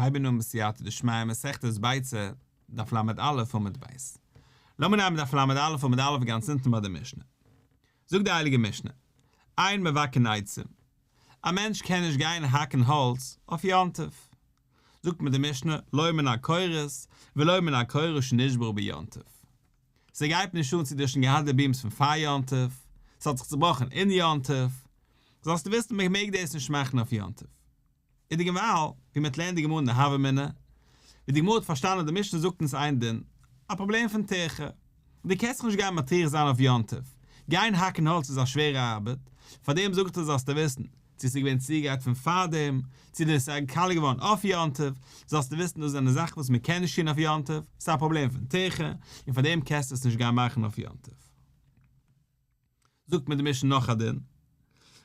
הייבן אן בסייעתא דשמיא מסכת ביצה, דף ל"א עמוד ב'. לאמיר נעמען דף ל"א עמוד א' גאנץ אונטן ביי די משנה. זאגט די הייליגע משנה, אין מבקעין עצים, א מענטש קען נישט גיין האקן האלץ אויף יום טוב. זאגט מיר די משנה, לא מן הקורות ולא מן הקורה שנשברה ביום טוב. ס'גייט נישט אן צו דו האסט שוין געהאט די beams פון פאר יום טוב, ס'האט זיך צובראכן אין יום טוב, זאלסטו וויסן מ'מעג דאס נישט מאכן אויף יום טוב. איז די גמרא, ווי מ'האט לערנט די גמרא אין די הוה אמינא, ווי די גמרא האט פארשטאנען די משנה זאגט אונז איין דין, א פראבלעם פון טירחא, דו קענסט זיך נישט גיין מטריח זיין אויף יום טוב, גיין האקן האלץ איז א שווערע ארבעט, פארדעם זאגט ער זאלסטו וויסן, צו עס איז געווען צוגעגרייט פון פארדעם, צו דאס איז קאליע געווארן אויף יום טוב, זאלסטו וויסן דאס זענען זאכן וואס מען קען נישט טון אויף יום טוב, ס'איז א פראבלעם פון טירחא, און פארדעם קענסטו עס נישט גיין מאכן אויף יום טוב. זאגט מיר די משנה נאך א דין,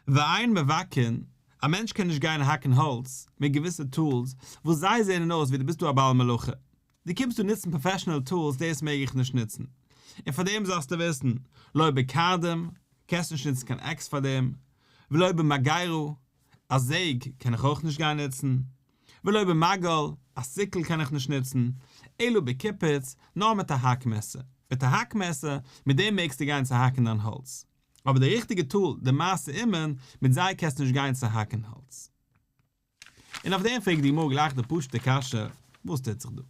ואין מבקעין, א מענטש קען נישט גיין האקן האלץ מיט געוויסע tools וואס זיי זעען אויס ווי דו ביסט דא א בעל מלאכה, דו קומסט דא נוצן professional tools דאס מעג איך נישט נוצן, און פאר דעם זאלסטו וויסן, לא בקרדום, קענסט נישט נוצן קיין עקס פאר דעם, ולא במגירה, א זעג קען איך אויך נישט גיין נוצן, ולא במגל, א sickle קען איך נישט נוצן, אלא בקיפוץ, נאר מיט א האק מעסער, מיט א האק מעסער, מיט דעם מעגסטו גיין צו האקן דיין האלץ, אבער די ריכטיגע tool, די מעשה אומן, מיט זיי קענסטו נישט גיין צו האקן האלץ. און אויף דעם פרעגט די גמרא גלייך די פשוט'ע קשיא, וואס טוט זיך דא?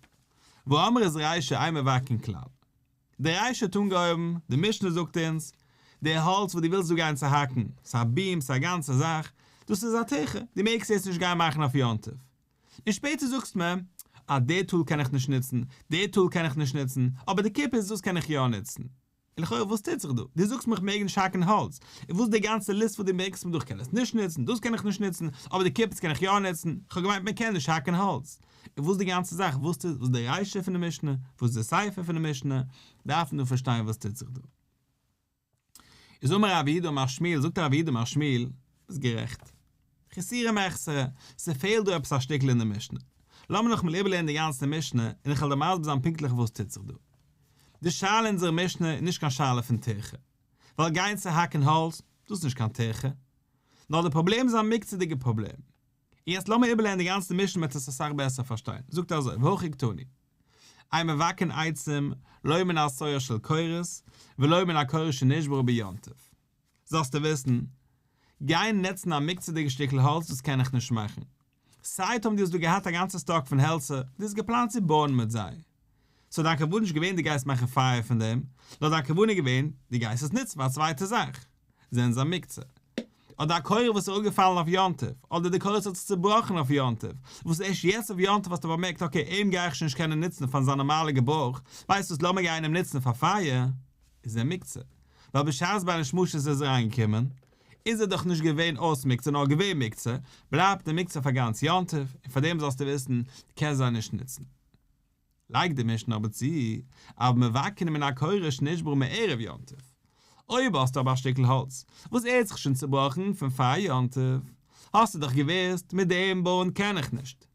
והאמרת רישא אין מבקעין כלל. די רישא האט אנגעהויבן, די משנה זאגט אונז, די האלץ וואס דו ווילסט דא גיין צו האקן, ס'איז א beam, ס'איז א גאנצע זאך, דאס איז א טירחא, דו מעגסט עס נישט גיין מאכן אויף יום טוב. און שפעטער זאגסט מיר, אז די tool קען איך נישט נוצן, די tool קען איך נישט נוצן, אבער די קיפוץ דאס קען איך יא נוצן. און לכאורה וואס טוט זיך דא? דו זאגסט מיר איך מעג נישט האקן האלץ, און וואס די גאנצע list וואס דו ברענגסט מיר דא איך קען עס נישט נוצן, דאס קען איך נישט נוצן, אבער די קיפוץ קען איך יא נוצן, איך האב געמיינט מען קען נישט האקן האלץ. און וואס די גאנצע זאך, וואס איז די רישא פון די משנה, וואס איז די סיפא פון די משנה, דארף מען דא פארשטיין וואס טוט זיך דא. איז אמר רב יהודה אמר שמואל, זאגט רב יהודה אמר שמואל, ביסט גערעכט. חסורי מחסרא, ס'פעלט דא עפעס א שטיקל אין די משנה. לאמיר נאכאמאל איבערלערנען די גאנצע משנה, און איך וועל דיר מסביר זיין פונקטליך וואס טוט זיך דא. די שאלה אין אונזער משנה איז נישט קיין שאלה פון טירחה. ווייל גיין צו האקן האלץ, דאס איז נישט קיין טירחה. נאר די פראבלעם איז א מוקצה'דיגע פראבלעם. און יעצט לאמיר איבערלערנען די גאנצע משנה מ'וועט עס אסאך בעסער פארשטיין. זאגט ער אזוי, והכי קתני. אין מבקעין עצים, לא מן הסואר של קורות, ולא מן הקורה שנשברה ביום טוב. זאלסטו וויסן, גיין נוצן א מוקצה'דיגע שטיקל האלץ דאס קען איך נישט מאכן. סיי טאמער דו האסט דא געהאט א גאנצע stock פון העלצער, דו האסט געפלאנט צו בויען מיט זיי. so דיין כוונה איז נישט געווען דו גייסט מאכן פייער פון דעם, נאר דיין כוונה איז געווען דו גייסט עס נוצן פאר א צווייטע זאך. זענען זיי מוקצה. אדער א קורה וואס איז אפגעפאלן אויף יום טוב, אדער די קורה וואס האט זיך צובראכן אויף יום טוב, וואס ערשט יעצט אויף יום טוב האסטו באמערקט okay אים גיי איך שוין נישט קענען נוצן פאר זיין נארמאלע געברויך, ווייסט וואס לאמיר גיין אים נוצן פאר פייער, איז ער מוקצה. ווייל בשעת בין השמשות איז ער אריינגעקומען, איז ער דאך נישט געווען אויס מוקצה נאר געווען מוקצה, בלייבט ער מוקצה פאר גאנץ יום טוב, און פאר דעם זאלסטו וויסן, דו קענסט זיי נישט נוצן. לייגט די משנה אבער צו, אבל מבקעין מן הקורה שנשברה מערב יום טוב. אויב האסטו אבער א שטיקל האלץ וואס ער האט זיך שוין צובראכן פון פאר יום טוב, האסטו דאך געוואוסט, מיט דעם בויען קען איך נישט.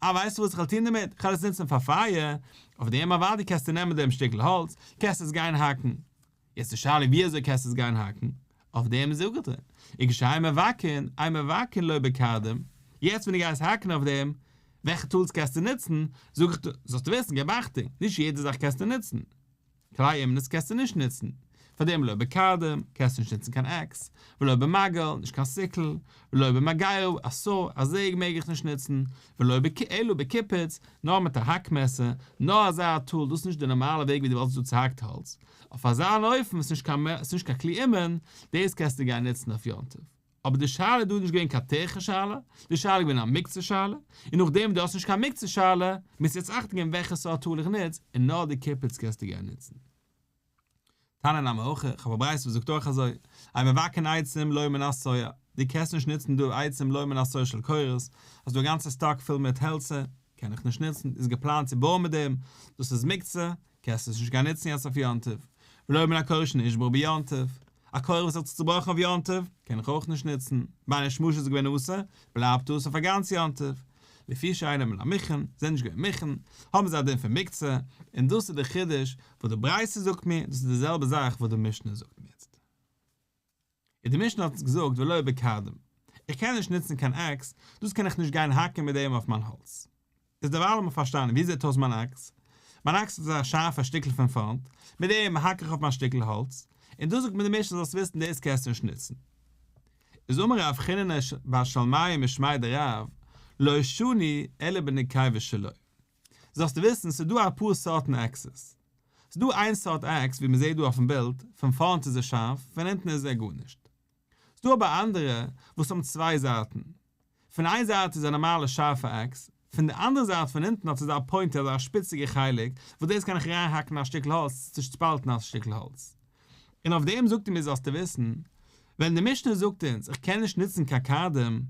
אה ווייסטו וואס איך וועל טון דערמיט, איך וועל עס נוצן פאר פייער, אויף דעם אוודאי קענסטו נעמען דעם שטיקל האלץ, קענסט עס גיין האקן. יעצט די שאלה ווי אזוי קענסטו עס גיין האקן, אויף דעם זאגט ער, וכשאין מבקעין, אין מבקעין לא בקרדום, יעצט ווען דו גייסט האקן אויף דעם, וועלכע tools קענסטו נוצן, זאג איך דיר, זאלסטו וויסן, געב אכטונג, נישט יעדע זאך קענסטו נוצן. כלי אומנות קענסטו נישט נוצן, פאר דעם לא בקרדום, קענסטו נישט נוצן קיין עקס, ולא במגל, נישט קיין sickle, ולא במגירה, א saw, א זעג מעג איך נישט נוצן, ולא אלא בקיפוץ, נאר מיט א האק מעסער, נאר אזא tool, דאס איז נישט די נארמאלע וועג ווי דו וואלסט דא צוהאקט האלץ, אויף אזא אן אופן וואס איז נישט קיין כלי אומן, דאס קענסטו גיין נוצן אויף יום טוב. אבער די שאלה איז דא נישט געווען קיין טירחא שאלה, די שאלה איז געווען א מוקצה שאלה, און נאכדעם וואס דו האסט נישט קיין מוקצה שאלה, מוזטו יעצט אכטונג געבן וועלכע סארט tool איך נוץ, און נאר די קיפוץ קענסטו גיין נוצן. תניא נמי הכי, איך האב א ברייתא וואס זאגט אויך אזוי, אין מבקעין עצים לא מן הסואר, דו קענסט נישט נוצן דא עצים לא מן הסואר של קורות, האסט דא א גאנצע stock פול מיט העלצער, קען איך נישט נוצן, איז געפלאנט צו בויען מיט דעם, דאס איז מוקצה, קענסט עס נישט גיין נוצן יעצט אויף יום טוב, ולא מן הקורה שנשברה ביום טוב, א קורה וואס האט זיך צובראכן אויף יום טוב, קען איך אויך נישט נוצן, בין השמשות איז געווען אסור, בלייבט אסור פאר גאנץ יום טוב, לפי שאינן מן המוכן, זענען נישט געווען מוכן, האבן זיי א דין פון מוקצה, און דאס איז די חידוש וואס די ברייתא זאגט מיר, דאס איז די זעלבע זאך וואס די משנה זאגט מיר יעצט. און די משנה האט געזאגט ולא בקרדום, איך קען נישט נוצן קיין עקס, דאס קען איך נישט גיין האקן מיט דעם אויף מיין האלץ. איז דערווייל האט מען פארשטאנען ווי זעט אויס מיין אקס, מיין אקס האט אזא שארפע שטיקל פון פארנט, מיט דעם האק איך אויף מיין שטיקל האלץ, און דאס זאגט מיר די משנה זאלסט וויסן דאס קענסטו נישט נוצן. איז אמר רב חיננא בר שלמיא משמיה דרב, לא שנו אלא בנקבות שלו. זאלסטו וויסן ס'איז דא אפאר סארטן axes. ס'איז דא איין סארט אקס ווי מ'זעט דא אויפן בילד, פון פארנט איז ער שארף, פון הינטן איז ער גארנישט. ס'דא אבער אנדערע וואס האבן צוויי זייטן. פון איין זייט איז א נארמאלע שארפע אקס, פון די אנדערע זייט פון אונטן האט עס אזא pointy אזא שפיציגע חלק וואס דאס קען איך אריינהאקן א שטיקל האלץ צו שפאלטן א שטיקל האלץ. און אויף דעם זאגט ער מיר זאלסטו וויסן, ווען די משנה זאגט אונז איך קען נישט נוצן קיין קרדום,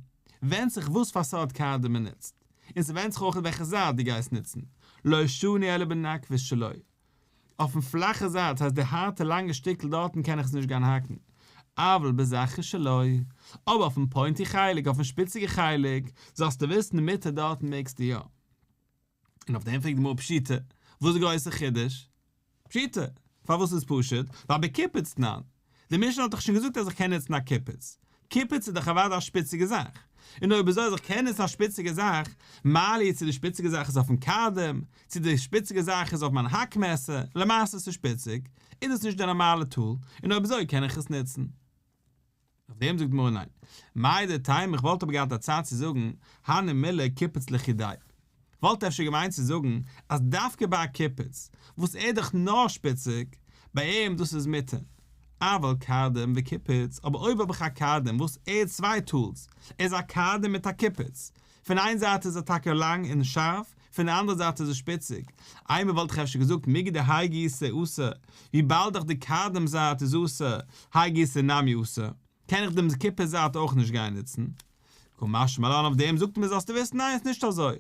ווענדט זיך וואס פאר סארט קרדום מען נוצט, און ס'ווענדט זיך אויך וועלכע זייט דו גייסט נוצן, לא שנו אלא בנקבות שלו. אויפן פלאכע זייט, ס'הייסט די הארטע לאנגע שטיקל דארטן קען איך עס נישט גיין האקן, אבל בזחית שלו, אבער אויפן pointy חלק, אויפן שפיציגע חלק, זאלסטו וויסן מותר דארטן מעגסטו יא. און אויף דעם פרעגט די גמרא פשיטא, וואס איז די גרויסע חידוש? פשיטא, פארוואס איז פשוט? ווייל בקיפוץ תנן. די משנה האט דאך שוין געזאגט אז איך קען נוצן א קיפוץ. קיפוץ איז דאך אוודאי א שפיציגע זאך. און אויב אזוי אז איך קען נוצן א שפיציגע זאך, מה לי צו די שפיציגע זאך איז אויפן קרדום, צו די שפיציגע זאך איז אויף מיין האק מעסער, למעשה איז עס שפיציג, איז דאס נישט די נארמאלע tool, און אויב אזוי קען איך עס נוצן. אויף דעם זאגט די גמרא ניין. מהו דתימא איך וואלט אבער געהאט א צד צו זאגן, הני מילי קיפוץ לחודיה. כ'וואלט אפשר געמיינט צו זאגן אז דווקא ביי א קיפוץ, וואס ער איז דאך נאר שפיציג, ביי אים דאס איז מותר. אבל קרדום וקיפוץ, אבער אויב האב איך א קרדום וואס ער האט צוויי tools, ער איז א קרדום מיט א קיפוץ, פון איין זייט איז ער טאקע לאנג און שארף, פון די אנדערע זייט איז ער שפיציג, אימא וואלט איך אפשר געזאגט מיגו דהאי גיסא אסור, וויבאלד דאך די קרדום זייט איז אסור, האי גיסא נמי אסור, קען איך דעם קיפוץ זייט אויך נישט גיין נוצן. קא משמע לן אויף דעם זאגט ער מיר זאלסטו וויסן ניין עס נישט אזוי,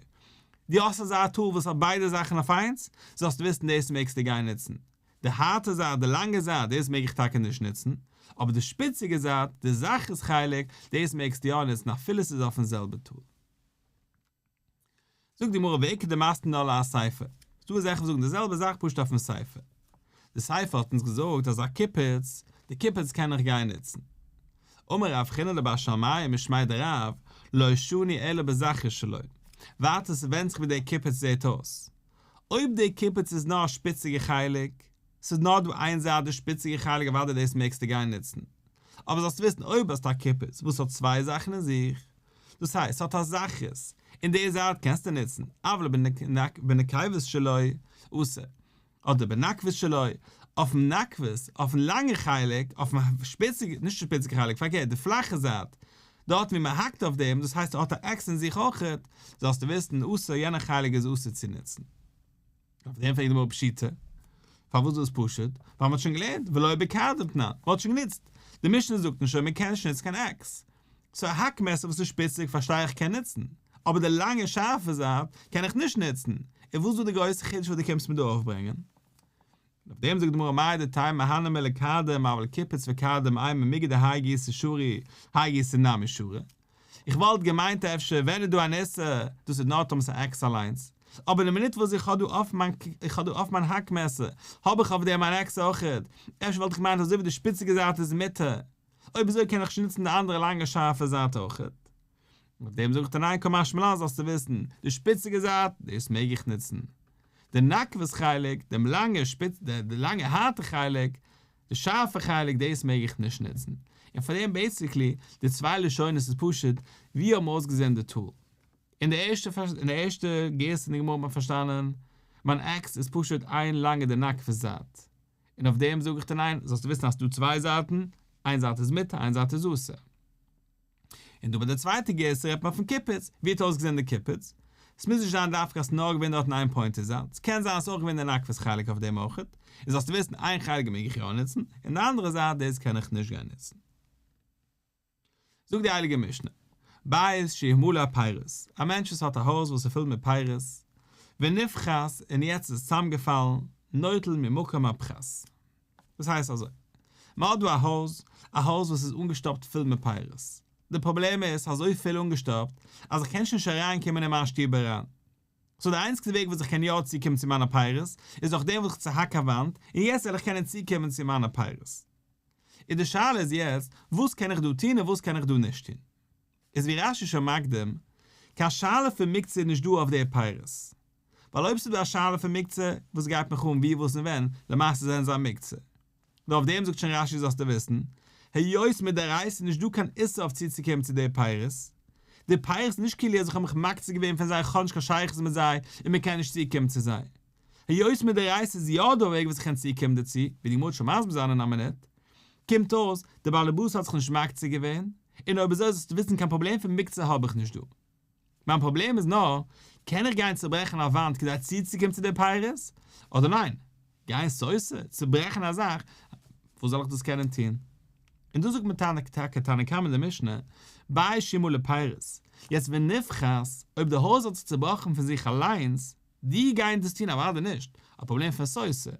דו האסט אזא tool וואס האט ביידע זאכן אויף איינס, זאלסטו וויסן דאס מעגסטו גיין נוצן. די הארטע זייט, די לאנגע זייט, דאס מעג איך טאקע נישט נוצן, אבער די שפיציגע זייט, די זחית חלק, דאס מעגסטו יא נוצן אפילו עס איז אויפן זעלבע tool. זאגט די גמרא ואיכא דמתני לה אסיפא, ס'דא אזעלכע וואס זאגן די זעלבע זאך פשוט אויפן סיפא. די סיפא האט אונז געזאגט אז א קיפוץ, די קיפוץ קען איך גיין נוצן. אמר רב חיננא בר שלמיא משמיה דרב, לא שנו אלא בזחית שלו. ווייטער ס'ווענדט זיך ווי דער קיפוץ זעט אויס. אויב דער קיפוץ איז נאר א שפיציגע חלק, ס'איז נאר דא איין זייט די שפיציגע חלק אוודאי דאס מעגסטו גיין נוצן. אבער זאלסט וויסן אויב האסטו א קיפוץ וואס האט צוויי זאכן אין זיך, דאס הייסט ס'האט א זחית, און די זייט קענסטו נוצן, אבל בנקבות שלו אסור, אדער בנקבות שלו, אויפן נקבות, אויפן לאנגע חלק, אויפן שפיציגע, נישט שפיציגע חלק, פארקערט די פלאכע זייט, דארט ווי מען האקט אויף דעם, דאס הייסט ס'האט א עקס אין זיך אויכעט, זאלסטו וויסן אסור, יענע חלק איז אסור צו נוצן. אויף דעם פרעגט די גמרא פשיטא, פארוואס איז דאס פשוט? ווייל מ'האט שוין געלערנט ולא בקרדום תנן, מ'האט שוין גענוצט, די משנה זאגט נישט שוין מ'קען נישט נוצן קיין אקס, so א האק מעסער וואס איז שפיציג פארשטיי איך קען נוצן, אבער די לאנגע שארפע זייט קען איך נישט נוצן, און וואס איז דא די גרויסע חידוש וואס דו קומסט מיר דא אויפברענגען? און אויף דעם זאגט די גמרא מהו דתימא הני מילי קרדום אבל קיפוץ וקרדום אימא מיגו דהאי גיסא שרי האי גיסא נמי שרי. איך וואלט געמיינט אפשר ווען איז דא אן איסור, דאס איז נאר טאמער ס'איז אקס אליינס, אבער די מינוט וואס איך האב דא אויף מיין איך האב דא אויף מיין האק מעסער האב איך אויף דעם אן אקס אויכעט, אפשר וואלט איך געמיינט אזוי ווי די שפיציגע זייט איז מותר, אויב אזוי קען איך שוין נוצן די אנדערע לאנגע שארפע זייט אויכעט. און אויף דעם זאג איך דיר ניין קא משמע לן זאלסטו וויסן, די שפיציגע זייט, דאס מעג איך נוצן. די נקבות חלק, דעם לאנגע שפיץ, די לאנגע הארטע חלק, די שארפע חלק, דאס מעג איך נישט נוצן. און פאר דעם basically, די צוויי לשונות איז פשוט, ווי האבן אויסגעזען די tool. אין די ערשטע אין די ערשטע גירסא אין די גמרא האט מען פארשטאנען, מיין אקס איז פשוט איין לאנגע די נקבות זייט. און אויף דעם זאג איך דיר ניין, זאלסטו וויסן אז ס'דא צוויי זייטן, איין זייט איז מותר, איין זייט איז אסור. און דא ביי די צווייטע גירסא רעדט מען פון קיפוץ, ווי האט אויסגעזען די קיפוץ? ס'מוז נישט זיין דווקא אז ס'נאר געווען דארטן איין pointy זייט, ס'קען זיין אז ס'אויך געווען די נקבות חלק אויף דעם אויכעט, און זאלסטו וויסן איין חלק מעג איך יא נוצן, און די אנדערע זייט דאס קען איך נישט גיין נוצן. זאגט די הייליגע משנה, בית שהוא מלא פירות, א מענטש וואס האט א הויז וואס איז פול מיט פירות, ונפחת, און יעצט איז עס צוזאמגעפאלן, נוטל ממקום הפחת. דאס הייסט אזוי, מען האט דא א הויז, א הויז וואס איז אנגעשטאפט פול מיט פירות, די פראבלעם איז ס'איז אזוי פול אנגעשטאפט אז איך קען שוין נישט אריין קומען אין מיין שטוב אריין, so די איינציגסטע וועג וואס איך קען יא צוקומען צו מיינע פירות איז דורך דעם וואס איך צוהאק א וואנט און יעצט וועל איך קענען צוקומען צו מיינע פירות. איז די שאלה איז יעצט, וואס קען איך דא טון און וואס קען איך דא נישט טון? איז ווי רש"י שוין מקדים, קיין שאלה פון מוקצה איז נישט דא אויף די פירות. ווייל אויב ס'איז דא א שאלה פון מוקצה, וואס גייט מיך אן ווי וואס און ווען, למעשה זענען זיי מוקצה. נאר אויף דעם זאגט שוין רש"י זאלסטו וויסן, היות מדאורייתא איז נישט דא קיין איסור אויף צוצוקומען צו די פירות, די פירות איז נישט כאילו אז איך האב מיך מקצה געווען פון זיי איך האב נישט קיין שייכות מיט זיי און מען קען נישט צוקומען צו זיי. היות מדאורייתא איז יא דא א וועג וואס איך קען צוקומען דערצו, ווי די גמרא וועט שוין מסביר זיין אין א מינוט, קומט אויס, דער בעל הבית האט זיך נישט מקצה געווען, און אויב אזוי זאלסטו וויסן קיין פראבלעם פון מוקצה האב איך נישט דא. מיין פראבלעם איז נאר, קען איך גיין צוברעכן א וואנט כדי צוצוקומען צו די פירות, אדער ניין? גיין סותר, צוברעכן א זאך, וואס זאל איך דאס קענען טון? און דאס זאגט מיר תנא טאקע תנא קמא אין די משנה, בית שהוא מלא פירות, יעצט ונפחת, אויב די הויז האט זיך צובראכן פון זיך אליינס, דו גיין דאס טון אוודאי נישט, א פראבלעם פון סותר,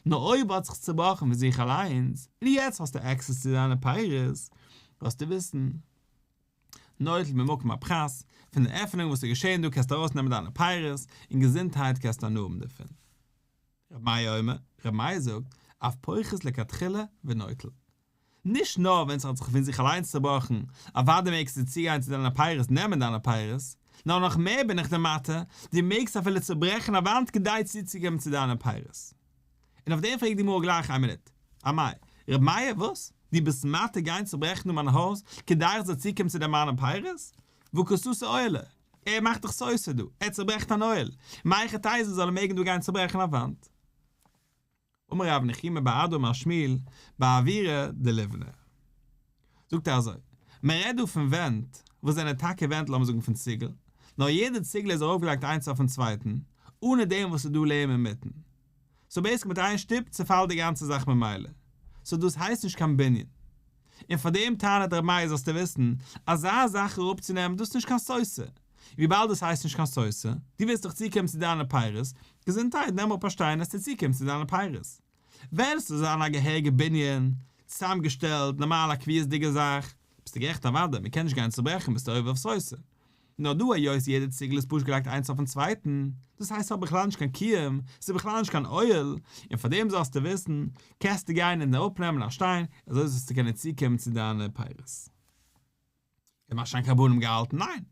נאר אויב האט זיך צובראכן פון זיך אליינס, און יעצט האסטו access צו דיינע פירות, זאלסטו וויסן, נוטל ממקום הפחת, פון די עפענונג וואס איז געשען דא קענסטו ארויסנעמען דיינע פירות, און געזונטהייט קענסטו הנאה האבן דערפון. רבי מאיר אומר, רבי מאיר זאגט, אף פוחת לכתחילה ונוטל. נישט נאר ווען ס'האט זיך פון זיך אליינס צובראכן, אוודאי מעגסטו צוגיין צו דיינע פירות נעמען דיינע פירות, נאר נאך מער בין איך דיר מתיר, דו מעגסט אפילו צוברעכן א וואנט כדי צוצוקומען צו דיינע פירות. און אויף דעם פרעגט די גמרא גלייך איין מינוט, אמאי, ר' מאיר, וואס? דו ביסט מתיר גיין צוברעכן דא מיין הויז כדי איך זאל צוקומען צו די מיינע פירות? והא קא סתי אוהלא, ער מאכט דאך סותר דא, ער צוברעכט אן אוהל, מהיכי תיתי זאל ער מעגן דא גיין צוברעכן א וואנט? אמר רב נחומי בר אדא אמר שמואל באוירא דליבני. זאגט ער אזוי, מען רעדט דא פון ווענט וואס זענען טאקע ווענט לאמיר זאגן פון ציגל, נאר יעדע ציגל איז ארויפגעלייגט איינס אויפן צווייטן, אנע דעם וואס ס'איז דא לעם אינמיטן. so basically מיט איין שטופ צעפאלט די גאנצע זאך ממילא. so דאס הייסט נישט קיין בנין. און פאר דעם טענה'ט ר' מאיר זאלסטו וויסן, אזא זאך אראפצונעמען דאס איז נישט קיין סותר. וויבאלד דאס הייסט נישט קיין סותר, דו ווילסט דאך צוקומען צו דיינע פירות, געזונטהייט נעם אראפ א שטיין עס צו צוקומען צו דיינע פירות. ווען עס זאל זיין א געהעריגע בנין, צוזאמגעשטעלט, נארמאל א קביעות'דיגע זאך, ביסטו גערעכט אוודאי, מען קען נישט גיין צוברעכן ביסטו עובר אויף סותר. נאר דא היות יעדע ציגל איז פשוט געלייגט איינס אויפן צווייטן, דאס הייסט ס'האט בכלל נישט קיין קיום, ס'איז בכלל נישט קיין אוהל, און פאר דעם זאלסטו וויסן, קענסטו גיין און אראפנעמען א שטיין, אזוי זאלסטו קענען צוקומען צו דיינע פירות. און מה שאין כן רבנן געהאלטן ניין,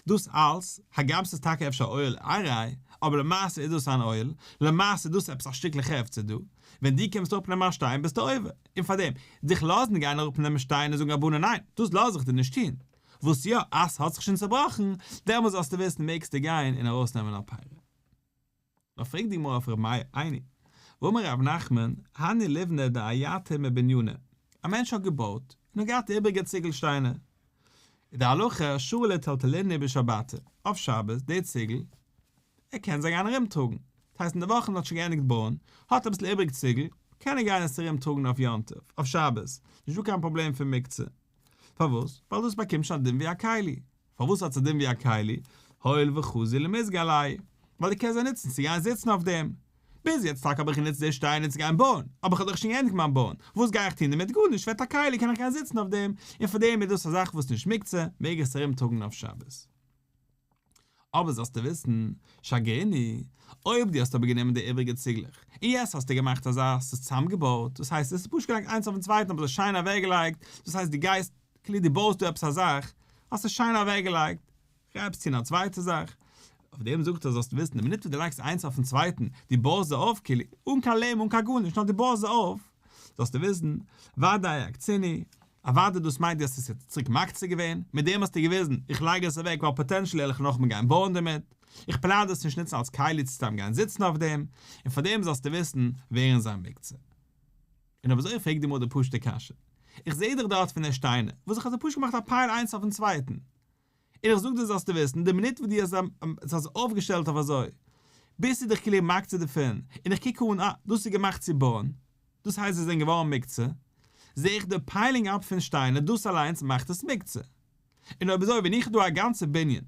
דאס אלס, הגם ס'איז טאקע אפשר אוהל עראי, אבער למעשה איז דאס אן אוהל, למעשה איז דאס עפעס א שטיקל חפצא דא, ווען דו קומסט אראפנעמען א שטיין ביסטו עובר, און פארדעם, דיך לאזן גיין אראפנעמען שטיין און זאגן רבנן ניין, דאס לאז איך דיר נישט טון, וואס יא, אז ס'האט זיך שוין צובראכן, דעמאלס זאלסטו וויסן מעגסטו גיין און ארויסנעמען א פירא. נאר פרעגט די גמרא אויף ר' מאיר איני, והאמר רב נחמן, הני ליבני דאייתי מבניינא, א מענטש האט געבויט, און האט געהאט איבריגע ציגל שטיינער, איז די הלכה שרי לטלטולינהו בשבתא, אויף שבת, די ציגל, ער קען זיי גיין ארום טראגן, דאס הייסט אין די וואכן האט שוין געענדיגט בויען, האט אביסל איבריג ציגל, קען ער גיין עס ארום טראגן אויף יום טוב, אויף שבת, נישט דא קיין פראבלעם פון מוקצה. פארוואס? ווייל דאס באקומט שוין א דין ווי א כלי. פארוואס האט עס א דין ווי א כלי? הואיל וחזי למיזגא עלייהו. ווייל דו קענסט זיי נוצן צו גיין זיצן אויף דעם. ביז יעצט טאקע האב איך גענוצט די שטיינער צו גיין בויען, אבער איך האב דאך שוין געענדיגט מיין בויען, וואס גיי איך טון דערמיט? גארנישט, ווערט א כלי קען איך גיין זיצן אויף דעם, און פאר דעם איז דאס א זאך וואס נישט מוקצה, מעג איך עס ארום טראגן אויף שבת. אבער זאלסטו וויסן, שגרינהו, אויב דו האסט אבער גענומען די איבריגע ציגלעך, און יעצט האסטו געמאכט אזא, האסט עס צוזאמגעבויט, דאס הייסט עס איז פשוט געלייגט איינס אויפן צווייטן אבער אזוי שיין אוועקגעלייגט, דאס הייסט דו גייסט, כאילו דו בויסט דא עפעס א זאך, האסט עס שיין אוועקגעלייגט, גיי עפעס טון א צווייטע זאך, אויף דעם זאגט ער זאלסטו וויסן, די מינוט וואס דו לייגסט איינס אויפן צווייטן, דו בויסט זיי אויף כאילו, אן קיין לעם אן קיין גארנישט, נאר דו בויסט זיי אויף, זאלסטו וויסן, ודאי אקצינהו, אוודאי דאס מיינט דו האסט עס יעצט צוריק מקצה געווען, מיט דעם האסטו געוויזן, איך לייג עס אוועק ווייל potentially וועל איך נאכאמאל גיין בויען דערמיט, איך פלאן דאס נישט נוצן אלס כלי צו סתם גיין זיצן אויף דעם, און פאר דעם זאלסטו וויסן, ווערן זיי מוקצה. און אויב אזוי פרעג דיר מאל די פשוטע קשיא, איך זעה דאך דארט פון די שטיינער, וואס איך האב זיי פשוט געמאכט א pile איינס אויפן צווייטן, און איך זאג דיר זאלסטו וויסן, די מינוט וואס דו האסט עס אויפגעשטעלט אויף אזוי, ביסטו דיך כאילו מקצה דערפון, און איך קוק אן, אה, דאס איז געמאכט צו בויען, דאס הייסט זיי זענען געווארן מוקצה, זע איך די piling up פון שטיינער, דאס אליינס מאכט עס מוקצה. און אויב אזוי ווען איך האב דא א גאנצע בנין,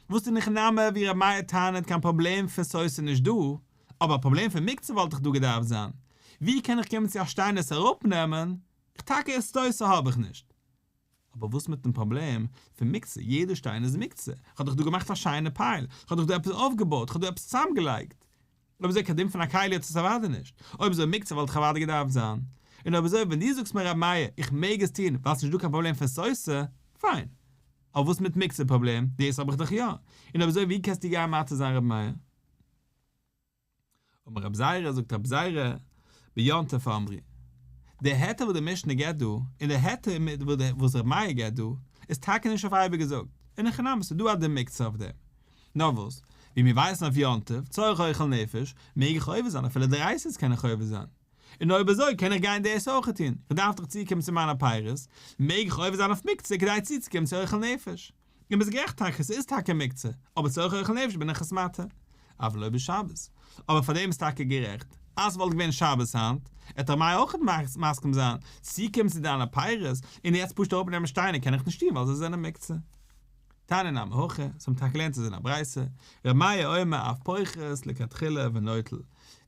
וואס איז אין הכי נמי ווי ר' מאיר טענה'ט קיין פראבלעם פון סותר נישט דא, אבער א פראבלעם פון מוקצה וואלט דאך דא געדארפט זיין, ווי קען איך קומען צו א שטיין עס אראפנעמען, איך טאקע איז סותר האב איך נישט. אבער וואס מיטן פראבלעם פון מוקצה? יעדע שטיין איז מוקצה. איך האב דאך דא געמאכט א שיינע pile, איך האב דאך דא עפעס אויפגעבויט, איך האב דא עפעס צוזאמגעלייגט. אויב אזוי קיין דין פון א כלי האט עס אוודאי נישט. אויב אזוי מוקצה וואלט איך אוודאי געדארפט זיין. און אויב אזוי ווען דו זאגסט מיר רבי מאיר איך מעג עס טון ווייל ס'נישט דא קיין פראבלעם פון סותר, פיין. אבער וואס מיט מוקצה פראבלעם? דאס האב איך דאך יא. און אויב אזוי ווי קענסטו גיין מתיר זיין רבי מאיר? אמר רב זירא, זאגט רב זירא, ביום טוב אמרו. די היתר וואס די משנה געבט דא, און די היתר וואס רבי מאיר געבט דא, איז טאקע נישט אויף אייביג געזאגט. אין הכי נמי, ס'איז דא א דין מוקצה אויף דעם. נאר וואס, ווי מיר ווייסן אויף יום טוב, צורך אוכל נפש, מעג איך עובר זיין, אפילו דאורייתא'ס קען איך עובר זיין. און אויב אזוי קען איך גיין דאס אויך טון, איך דארף דאך צוקומען צו מיינע פירות, מעג איך עובר זיין אויף מוקצה כדי צוצוקומען צו אוכל נפש. און ביסט גערעכט טאקע, ס'איז טאקע מוקצה, אבער צורך אוכל נפש בין איך עס מתיר. אבל לא בשבת. אבער פאר דעם איז טאקע גערעכט, אז ס'וואלט געווען שבת היינט, עט ר' מאיר אויך מסכים זיין, צוקומען צו דיינע פירות, און יעצט פשוט אראפנעמען שטיינער קען איך נישט טון ווייל זיי זענען מוקצה. תניא נמי הכי, אזוי האבן טאקע געלערנט עס אין א ברייתא, ר' מאיר אומר אף פוחת לכתחילה ונוטל,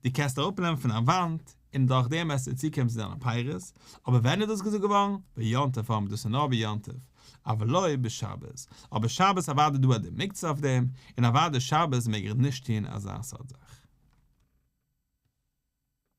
דו קענסט אראפנעמען פון א וואנט, און דורך דעם וועסטו צוקומען צו דיינע פירות, אבער ווען איז דאס געזאגט געווארן? ביום טוב אמרו, דאס איז נאר ביום טוב, אבל לא בשבת, אבער שבת אוודאי דא א דין מוקצה אויף דעם, און אוודאי שבת מעג איך נישט טון אזא סארט זאך.